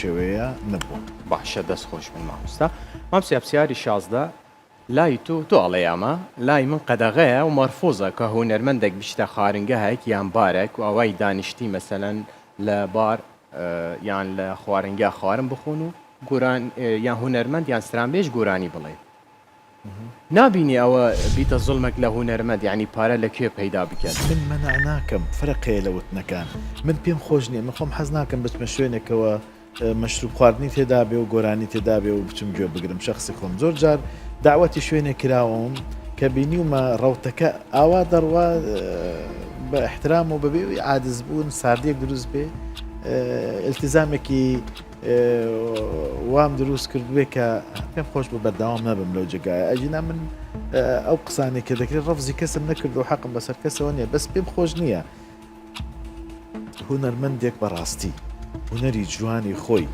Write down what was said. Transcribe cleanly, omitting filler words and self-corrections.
شێوەیە نەبووە. باشە دەست خۆش بن مامۆستا. مامۆستا پسیاری 16 لای تۆ تۆ ئەڵێی ئەمە لای من قەدەغەیە و مەرفوزە کە هونەرمەندێک بچتە خارنگەهێک یان بارێک و ئەوای دانیشتی مەسەلەن لە بار یان لە خوارنگە خوارن بخۆن و گۆران یان هونەرمەند یان سترانبێژ گۆرانی بڵێ نابینی ئەوە بیتە زوڵمێک لە هونەرمەند یانی پارە لە کوێ پەیدا بکەن. من مەنع ناکەم فەرق هەیە لە وتنەکان من پێم خۆش نیە من خۆم حەز ناکەم بچمە شوێنێکەوە مەشروب خواردنی تێدا بێ و گۆرانی تێدا بێ و بچم گوێ بگرم شەخسی خۆم زۆر جار داوەتی شوێنێک کراوم کە بینیومە ڕەوتەکە ئاوا دەڕوا بە احترام و بەبێ عادز بوون ساردیەک دروست بێ التزامێکی وام دروست کردبێ کە پێم خۆش بوو بەردەوام نەبم لەو جێگایە ئەگینا من ئەو قسانەی کە دەکرێت ڕەفزی کەسم نەکرد و حەقم بەسەر کەسەوە نییە بەس پێم خۆش نییە هونەرمەندێک بەڕاستی هونەری جوانی خۆی.